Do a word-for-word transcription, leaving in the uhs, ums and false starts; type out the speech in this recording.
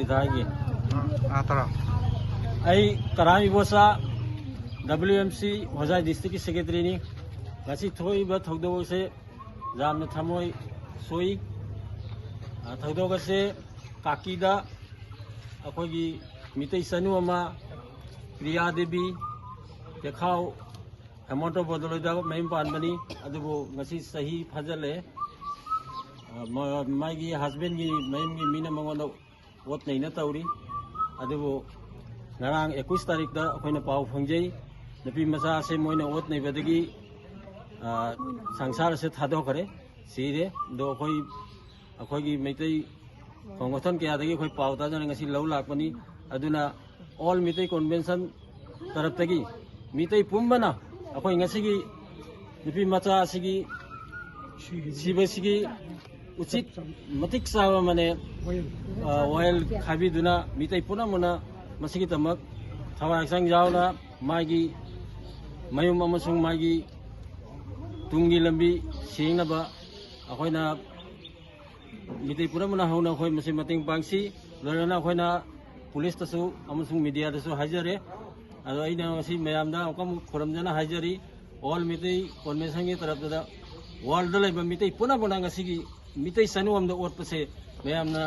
ꯍꯣꯖꯥꯏꯒꯤ꯫ ꯑꯥ, ꯇꯔꯥ꯫ ꯑꯩ ꯀꯔꯥꯝ Ibocha, W M C ꯍꯣꯖꯥꯏ district ꯀꯤ secretary ꯅꯤ꯫ ꯉꯁꯤ ꯊꯣꯛꯏꯕ ꯊꯧꯗꯣꯛ ꯑꯁꯦ ꯌꯥꯝꯅ ꯊꯃꯣꯏ ꯁꯣꯛꯏ꯫ ꯑ, ꯊꯧꯗꯣꯛ ꯑꯁꯦ ꯀꯥꯀꯤꯗ ꯑꯩꯈꯣꯏꯒꯤ ꯃꯤꯇꯩ ꯆꯅꯨ ꯑꯃ, ꯄ꯭ꯔꯤꯌꯥ ꯗꯦꯕꯤ, ꯇꯦꯈꯥꯎ ꯍꯦꯃꯟꯇ ꯕꯣꯗꯣꯂꯣꯏꯗ ꯃꯌꯨꯝ ꯄꯥꯟꯕꯅꯤ꯫ ꯑꯗꯨꯕꯨ ꯉꯁꯤ ꯆꯍꯤ ꯐꯥꯖꯤꯜꯂꯦ꯫ ꯑ, ꯃ-, ꯃꯥꯒꯤ husband ꯒꯤ ꯃꯌꯨꯝꯒꯤ ꯃꯤꯅ ꯃꯉꯣꯟꯗ ꯑꯣꯠ ꯅꯩꯅ ꯇꯧꯔꯤ꯫ ꯑꯗꯨꯕꯨ ꯉꯔꯥꯡ ꯑꯦꯀꯨꯏꯁ ꯇꯥꯔꯤꯛꯇ ꯑꯩꯈꯣꯏꯅ ꯄꯥꯎ ꯐꯪꯖꯩ, ꯅꯨꯄꯤ ꯃꯆꯥ ꯑꯁꯦ ꯃꯣꯏꯅ ꯑꯣꯠ ꯅꯩꯕꯗꯒꯤ, ꯑ, ꯁꯪꯁꯥꯔ ꯑꯁꯦ ꯊꯥꯗꯣꯛꯈ꯭ꯔꯦ, ꯁꯤꯔꯦ꯫ ꯑꯗꯣ ꯑꯩꯈꯣꯏ, ꯑꯩꯈꯣꯏꯒꯤ ꯃꯩꯇꯩ ꯁꯪꯒꯣꯊꯟ ꯀꯌꯥꯗꯒꯤ ꯑꯩꯈꯣꯏ ꯄꯥꯎ ꯇꯥꯖꯔ ꯉꯁꯤ ꯂꯧ ꯂꯥꯛꯄꯅꯤ꯫ ꯑꯗꯨꯅ All ꯃꯤꯇꯩ Convention ꯇꯔꯞꯇꯒꯤ ꯃꯤꯇꯩ ꯄꯨꯝꯕꯅ ꯑꯩꯈꯣꯏ ꯉꯁꯤꯒꯤ ꯅꯨꯄꯤ ꯃꯆꯥ ꯑꯁꯤꯒꯤ ꯁꯤꯕꯁꯤꯒꯤ ꯎꯆꯤꯠ ꯃꯇꯤꯛ ꯆꯥꯕ ꯑꯃꯅꯦ, ꯑ, ꯋꯥꯌꯦꯜ ꯈꯥꯏꯕꯤꯗꯨꯅ ꯃꯤꯇꯩ ꯄꯨꯝꯅꯃꯛꯅ ꯃꯁꯤꯒꯤꯗꯃꯛ ꯊꯋꯥꯏ ꯍꯛꯆꯥꯡ ꯌꯥꯎꯅ ꯃꯥꯒꯤ ꯃꯌꯨꯝ ꯑꯃꯁꯨꯡ ꯃꯥꯒꯤ ꯇꯨꯡꯒꯤ ꯂꯝꯕꯤ ꯁꯦꯡꯅꯕ ꯑꯩꯈꯣꯏꯅ ꯃꯤꯇꯩ ꯄꯨꯝꯅꯃꯛꯅ ꯍꯧꯅ ꯑꯩꯈꯣꯏ ꯃꯁꯤ ꯃꯇꯦꯡ ꯄꯥꯡꯁꯤ꯫ ꯂꯣꯏꯅꯅ ꯑꯩꯈꯣꯏꯅ ꯄꯨꯂꯤꯁꯇꯁꯨ ꯑꯃꯁꯨꯡ ꯃꯤꯗꯤꯌꯥꯗꯁꯨ ꯍꯥꯏꯖꯔꯦ꯫ ꯑꯗꯣ ꯑꯩꯅ ꯉꯁꯤ ꯃꯌꯥꯝꯗ ꯑꯃꯨꯛꯀ ꯑꯃꯨꯛ ꯈꯨꯔꯨꯝꯖꯅ ꯍꯥꯏꯖꯔꯤ, All ꯃꯤꯇꯩ Convention ꯒꯤ ꯇꯔꯞꯇ ꯋꯥꯔꯜꯗ ꯂꯩꯕ ꯃꯤꯇꯩ ꯄꯨꯝꯅꯃꯛꯅ ꯉꯁꯤꯒꯤ ꯃꯤꯇꯩ ꯆꯅꯨ ꯑꯃꯗ ꯑꯣꯠꯄꯁꯦ ꯃꯌꯥꯝꯅ